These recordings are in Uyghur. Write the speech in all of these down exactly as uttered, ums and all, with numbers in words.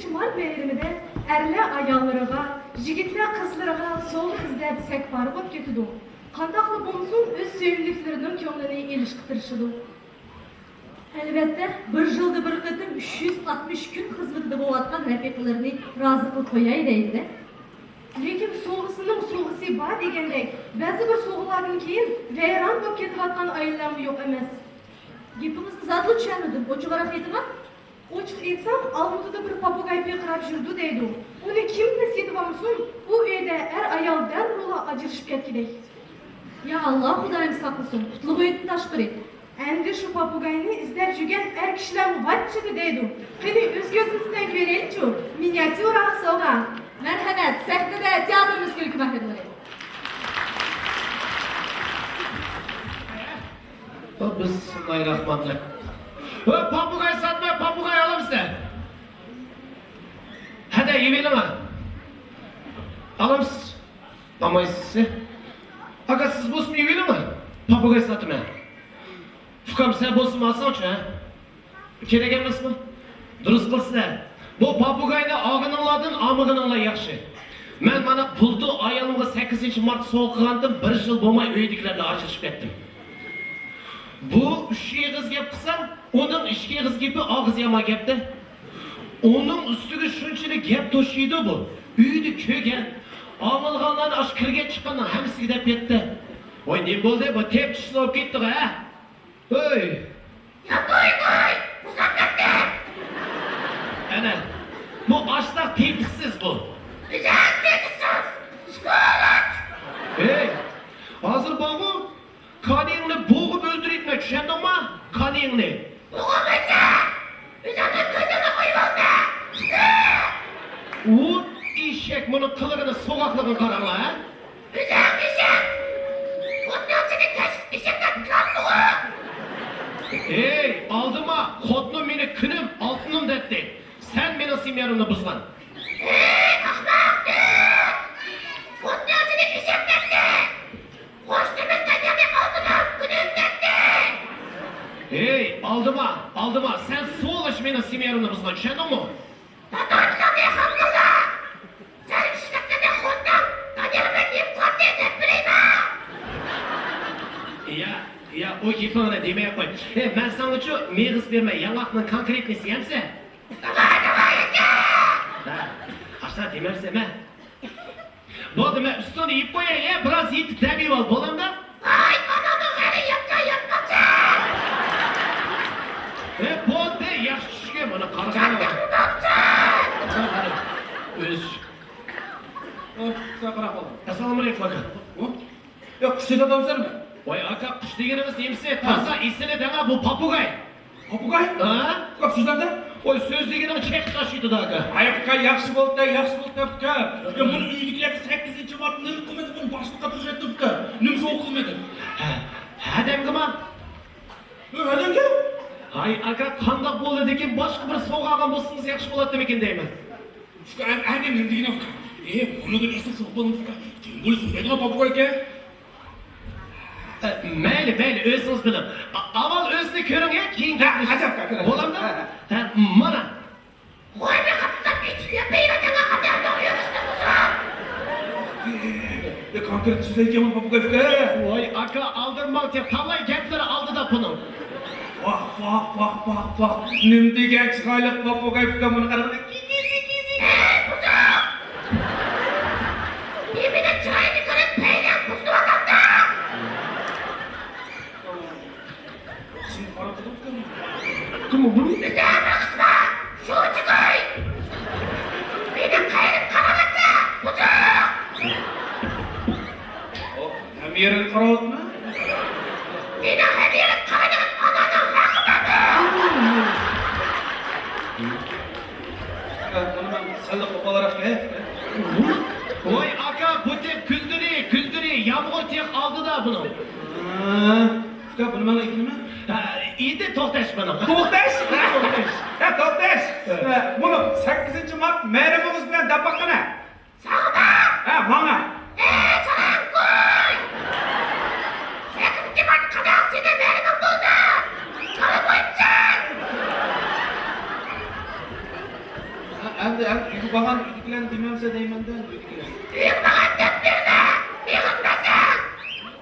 شىمال بايرىمىدا ئەرلەر ئاياللىرىغا، يىگىتلەر قىزلىرىغا سوۋغا ئىزدەپ سەكپارە بولۇپ كېتىدۇ. قانداقلا بولمىسۇن، ئۆز سۆيۈملۈكلىرىنىڭ كۆڭلىنى ئېلىشقا تىرىشىدۇ. ئەلۋەتتە، بىر يىلدا بىر قېتىم ئۈچ يۈز ئاتمىش كۈن خىزمىتىدە بولۇۋاتقان رەپىقىلىرىنى رازى قىلىپ قوياي دەيدۇ-دە. لېكىن سوۋغىسىنىڭ سوۋغىسى بار دېگەندەك، بەزى بىر سوۋغىلاردىن كېيىن ۋەيران بولۇپ كېتىۋاتقان ئائىلىلەرمۇ يوق ئەمەس. گېپىڭىزنى زادىلا چۈشەنمىدىم، ئوچۇقراق ئېيتىڭا. ئوچۇق ئېيتسام، ئالمۇتىدا بىر پاپۇگاي پىرقىراپ يۈرىدۇ دەيدۇ. ئۇنى كىملا سېتىۋالمىسۇن، ئۇ ئۆيدە ئەر-ئايال دەررۇلا ئاجرىشىپ كەتكۈدەك. يا ئاللا، خۇدايىم ساقلىسۇن، قۇتلۇق ئۆيدىن تاشقىرى. ئەمدى شۇ پاپۇگاينى ئىزدەپ يۈرگەن ئەر كىشىلەرمۇ ۋاججىدى دەيدۇ. قېنى، ئۆز كۆزىمىز بىلەن كۆرەيلىچۇ. مىنىياتيۇرا سوۋغا. مەرھەمەت، سەھنىدە تىياتىرىمىز كۆركىمى ئاھىرلىرى. بىسمىللاھىررەھمانىررەھىم. ھە، پاپۇگاي ساتماي، پاپۇگاي ئالامسىلەر؟ ھەدە، يېۋېلىڭا. ئالامسىز؟ ئالمايسىز. ئاكا، سىز بولسىمۇ يېۋېلىڭا. پاپۇگاي ساتىمەن. ئۇكام، سەن بولسىمۇ ئالساڭچۇ، ھە؟ كېرەك ئەمەسمۇ؟ دۇرۇس قىلىسىلەر. بۇ پاپۇگاينى ئالغىنىڭلاردىن ئالمىغىنىڭلار ياخشى. مەن مانا بۇلتۇر ئايالىمغا سەككىزىنچى مارتتا سوۋغا قىلغاندىن بىر يىل بولماي ئۆيدىكىلەر بىلەن ئاجرىشىپ كەتتىم. بۇ ئۈچ ئېغىز گەپ قىلسا، ئۇنىڭ ئىككى ئېغىز گېپى ئاغزى يامان گەپتە. ئۇنىڭ ئۈستىگە شۇنچىلىك گەپ توشۇيدۇ بۇ. ئۆيدە كۆرگەن، ئاڭلىغانلارنى ئاشۇ كىرگەن چىققاننىڭ ھەممىسىگە دەپ كەتتى. ۋاي، نېمە بولدى؟ بۇ تېپچىسىز بولۇپ كەتتىغۇ، ھە؟ ھۆي! ياپاي-باي، ئۇزاپ كەتتى! ئەنە، بۇ ئاشتاق تېتىقسىز بۇ. ئۆزەك تېتىقسىز، سۈكۈت! ھەي، ھازىر بارغۇ، كانىيىڭنى بوغۇپ ئۆلتۈرۈۋېتىمەن، چۈشەندىڭما؟ كانىيىڭنى. بوغۇپ ئۆلتۈر! ئۆزۈڭنى كۆزۈڭنى قويۇۋالدى! ئۇ ئېشەك، مۇنىڭ قىلىقىنى، سوغۇقلۇقىغا قاراڭلار، ھە؟ ئۆزۈڭ ئېشەك! خوتۇنۇڭ سېنى كەچلىك ئېشەك دەپ قىلامدىغۇ؟ ھەي، ئالدىما، خوتۇنۇم مېنى كۈنۈم، ئالتۇنۇم دەيتتى. سەن مېنىڭ سېميامنى بۇزغان. ھەي، ئەخمەق! خوتۇنۇڭ سېنى ئېشەك دەيتتى. خوش نېمەت دەيدىغىنى ئالدىما، كۈنۈم دەيتتى. ھەي، ئالدىما، ئالدىما، سەن سولىش مېنىڭ سېميامنى بۇزغان، چۈشەندىڭمۇ؟ تاتارچىلارنى خام قىلدى! سەن ئىشلەتكەندە خوتۇن دادىلىمەن دەپ قالدى دەپ بىلەيمەن! يا، يا، ئۇ گېپىڭنى دېمەي قوي. ئە، مەن ساڭىچۇ مېغىز بېرىمەن، ياڭاقنىڭ كونكرېتنىسى يەمسەن؟ داۋاي، داۋاي، ئاكا! ھە، ئاشۇنداق دېمەمسەن، مە؟ بولدى، مەن ئۈستۈڭنى يېپىپ قوياي، يە، بىراز يېتىپ دەم ئېلىۋال، بولامدا؟ ۋاي، ئاناڭنىڭ غېرى يەپكەن يەپ قاپسەن! ئە، بولدى، ياخشى چۈشكەن، مانا قارىغىنى. ئۆز. ئەسسالامۇئەلەيكۇم، ئاكا. ۋە؟ يا، قۇش سېتىۋاتامسەنمۇ؟ ۋاي، ئاكا، قۇش دېگىنىڭىز نېمىسى؟ ھە. تازا ئېسىلى دەڭا، بۇ پاپۇگاي. پاپۇگاي؟ ھە؟ ئۇكا، سۆزلەمدە؟ ۋاي، سۆز دېگىنىڭ چەك تاشۇيدۇ-دە، ئاكا. ئاي، ئۇكا، ياخشى بولدى، ياخشى بولدى، ئۇكا. يا، بۇنى ئۆيدىكىلەرگە سەككىزىنچى مارتتا نېمە قىلمىدى، بۇنى باشقا قاتۇرۇشاتتى، ئۇكا. نېمە سوۋغا قىلمىدى؟ ھە، ھەدەمگىما؟ ھە، ھەدەمگە؟ ھاي، ئاكا، قانداق بولدىكىن، باشقا بىر سوۋغا ئالغان بولسىڭىز ياخشى بولاتتىمىكىن دەيمەن. ئۇكا، ئەمدى نېمە دېگىنى، ئۇكا؟ ئە، بۇنىڭدىن ئېسىل سوۋغا بولمىدى، ئۇكا. تېمىگۈل سۆزلەيدىغان پاپۇگاي ئىكەن. ئە، مەيلى، مەيلى، ئۆزىڭىز بىلىڭ. ئا-، ئاۋۋال ئۆزىنى كۆرۈڭ، يا، كېيىن ھە، گەپلىشىڭ. ئەجەب، ئەجەب. بولامدۇ؟ ھە، ھە. ھە، مانا. ئە، كونكرېت سۆزلەيدىكەنمۇ پاپۇگاي ئۇكا. ۋاي، ئاكا، ئالدىرىماڭ، تېخى تالاي گەپلىرى ئالدىدا بۇنىڭ. ۋاھ، ۋاھ، ۋاھ، ۋاھ، ۋاھ. نېمە دېگەن چىرايلىق پاپۇگاي ئۇكا، مانا قاراڭ. كىزى، كىزى. ئەي، بۇزۇق! نېمىدە چىراينى كۆرۈپ پەيلەڭ بۇزۇۋاتامدا؟ سېنى قاراپ تۇرۇپتۇ. كىم بۇ؟ بىزدە بىر قىز بار، شۇ چىقاي. مېنىڭ قەيرىم قاراۋاتسا، بۇزۇق! ئو، ھەممە يېرىڭ قاراۋاتىمەن. مېنىڭ ھەممە يېرىم قارىدىغان ئاناڭنىڭ ھەققى بارمۇ؟ ئۇكا، بۇنى مەن سەللا قوپالراق دەي. ۋاي ئاكا، بۇ تېخى گۈلدۈرى، گۈلدۈرى، يامغۇر تېخى ئالدىدا بۇنىڭ. ھە، ئۇكا، بۇنى ماڭا ئېيتىمەن. ھە، ئېيتى توختاش بۇنىڭ. توختاش؟ ھە، توختاش. ھە، توختاش. ھە. ھە، بۇنى سەككىزىنچى مارت مەيرىمىڭىز بىلەن دەپ باققىنا. ساڭىمۇ؟ ھە، ماڭا. ئەي، ساراڭ قوي! سەككىزىنچى مارت قانداق سېنى مەيرىمىڭ بولدى؟ كالا بويىمسەن! ھە، ئەمدى، ئەمدى ئۆيگە بارغان ئۆيدىكىلەرنى دېمەمسە دەيمەندە، ئۆيدىكىلەر. ئۆيگە بارغان دەپ بېرىمەن، مېغىز بەسە.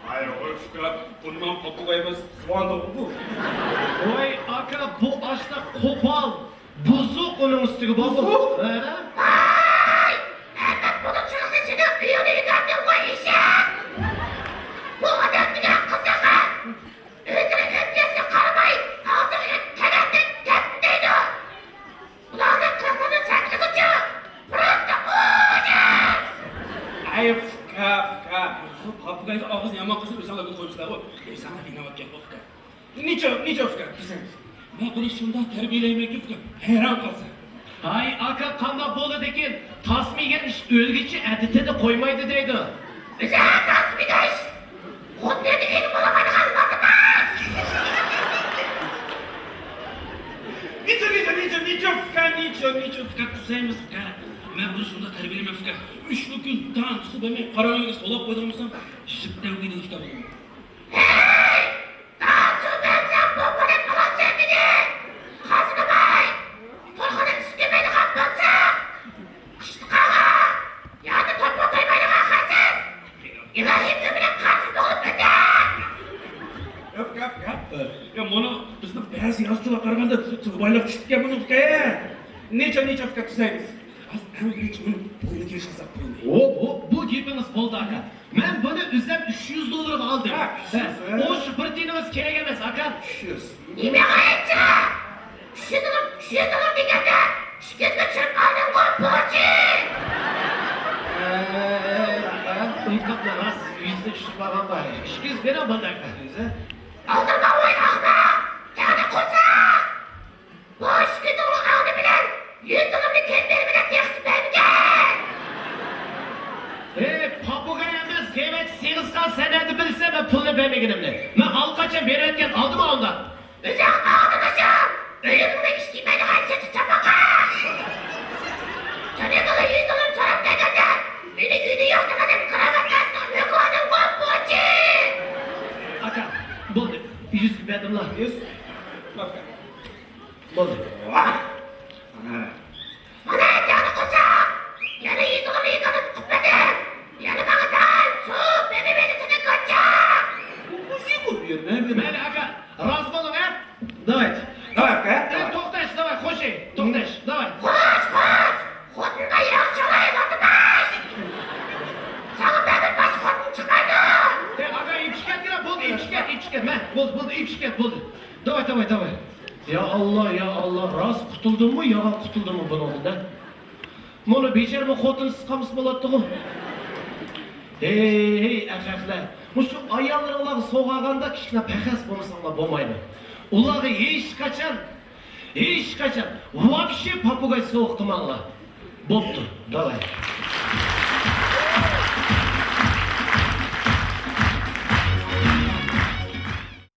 ئاي، ۋاي، ئۇكا، بۇنىڭ پاپىغاي ئەمەس، زۇۋان توپىدۇ. ۋاي، ئاكا، بۇ ئاشتا قوپال، بۇزۇق ئۇنىڭ ئۈستىگە بابۇ. بۇزۇق؟ ھە؟ ۋاي، ئەمەت بۇنىڭ چىغىزى سېنىڭ ئۆيۈڭنى ئۆگەردىڭغۇ، ئېشەك! بۇ ئادەم دېگەن قىزىق. ئۆزلىرى ئۆتكەنسە قارىماي، ئاغزىغا كەلگەندەك گەپ دەيدۇ. بۇلارنىڭ قىلىقىنى سەتلىگۈچە، просто ужас! ئەي، ئۇكا، ئۇكا، پاپىگاينىڭ ئاغزىنى يامان قىلسا، ئۆزۈڭلار بىلىپ قويمىسىلەرغۇ. ئۆزۈڭلار ئىناۋەت گەپ ئۇكا. نېچە، نېچە ئۇكا، دېسەڭ. مەن بۇنى شۇنداق تەربىيەلەيمەنكى ئۇكا، ھەيران قالىسەن. ھاي ئاكا، قانداق بولىدىكىن، تاسما يېگەن ئىت ئۆلگۈچە ئەدىتىدە قويمايدۇ دەيدۇ. ئۆزى تاسما يېگەن ئىت. خوتۇنىنى ئېلىپ بولالمايدىغان لاتىماس! نېچە، نېچە، نېچە، نېچە ئۇكا، نېچە، نېچە ئۇكا، تۇتسايمىز ئۇكا. مەن بۇنى شۇنداق تەربىيەلىمەن ئۇكا. ئۈچ كۈن تام سۇ بەرمەي قارا ئۆيگە سولاپ قويدۇرمىسام، يىپ دەۋگىنى ئۇكا بۇنى. ھەي! تام سۇ بەرسەم بوپمۇ دەپ بولامسەن مېنى؟ قازىنىماي! تۇرغىنىم سۈت بەرمەيدىغان بولسا، قىشلىقاغا ياكى توپا قويمايدىغان خەسىس! ئىلاھىم ئۆمرۈم قانسىز بولۇپ ئۆتە! ياق، ياق، ياق. يا، مانا بىزنىڭ بەزى يازغۇچىلارغا قارىغاندا تىلغا بايلىق چۈشۈپتىكەن بۇنىڭ ھېكايە. نېچە، نېچە ئۇكا تۈزەيمىز؟ ھازىر ئەڭ بىرىنچى ئۇنىڭ پۇلىنى كېلىشىۋالساق بولدى. ئو، بۇ، بۇ گېپىڭىز بولدى، ئاكا. مەن بۇنى ئۆزۈم ئۈچ يۈز دوللارغا ئالدىم. ھە، ئۈچ يۈز، ھە. ئۇ شۇ بىر تىيىنىڭىز كېرەك ئەمەس، ئاكا. ئۈچ يۈز. نېمە غايەتچە؟ ئۈچ يۈز دوللار، ئۈچ يۈز دوللار دېگەندە، ئىككى يۈزگە چۈشۈرۈپ ئالدىڭغۇ، پوچى! ئەي، ئەي، ئەي، ئاكا، ئۇنداقلا راست يۈزنى چۈشۈرۈپ ئالغان بار. ئىككى يۈز بېرىڭ، بولدى، ئاكا. يۈز، ھە؟ ئالدىرما، ۋاي ئەخمەق! تەنە قورساق! بۇ ئىككى يۈز دوللار ئالدى بىلەن يۈز دوللارنى كەم بەرمىدىم، تېخىچە بەرمىگەن! ھەي، پاپۇگاي ئەمەس، غەيۋەتچى سېغىزخان، سەن نەدە بىلىسەن مەن پۇلنى بەرمىگىنىمنى؟ مەن ئالقاچان بېرىۋەتكەن، ئالدىما ئۇنداق؟ ئۆزۈڭ ئالدىمىسۇن! ئۆيۈڭنى ئىشلىمەيدىغان سېتى چاپاقا! تۆلىگىلا يۈز دوللار سوراپ كەلگەندە، مېنى ئۆيدە يوق دېمىدىم، كراۋات ئاستىغا مۆكۈۋالدىڭغۇ، پوچى! ئاكا، بولدى، يۈزگە بەردىملا. يۈز؟ بولدى. ۋاھ! ئانا. مانا يەنە قورساق! يەنە يېزىغا مېھمانلىق قىلىپ بەردىم! يەنە ماڭا دان، سۇ، بېبى بېلىسىنى كوچا! مۇشۇ بۇ يەرنى بېرىمەن. مەيلى، ئاكا، رازى بولۇڭ، ھە؟ داۋاي. داۋاي، ئاكا. ئە، توختاش، داۋاي، خوشى، توختاش، داۋاي. خوش، خوش! خوتۇنغا ياخشى چالاي، لاتىماس! ساڭا بەردىم، باشقا خوتۇن چىقمايدۇ! ئە، ئاكا، ئېيتىشكەن، بولدى، ئېيتىشكەن، ئېيتىشكەن، مە، بولدى، بولدى، ئېيتىشكەن، بولدى. داۋاي، داۋاي، داۋاي. يا ئاللا، يا ئاللا، راست قۇتۇلدۇممۇ، ياغا قۇتۇلدۇممۇ بۇنىڭدىن، ھە؟ مۇنۇ بىچارە بۇ خوتۇنسىز قالمىسا بولاتتىغۇ. ھەي، ھەي، ئەخەخلەر. مۇشۇ ئاياللىرىڭلارغا سوۋغا ئالغاندا كىچىككىنە پەخەس بولمىساڭلار بولمايدۇ. ئۇلارغا ھېچقاچان، ھېچقاچان ۋاپشې پاپۇگاي سوۋغا قىلماڭلار. بوپتۇ، داۋاي.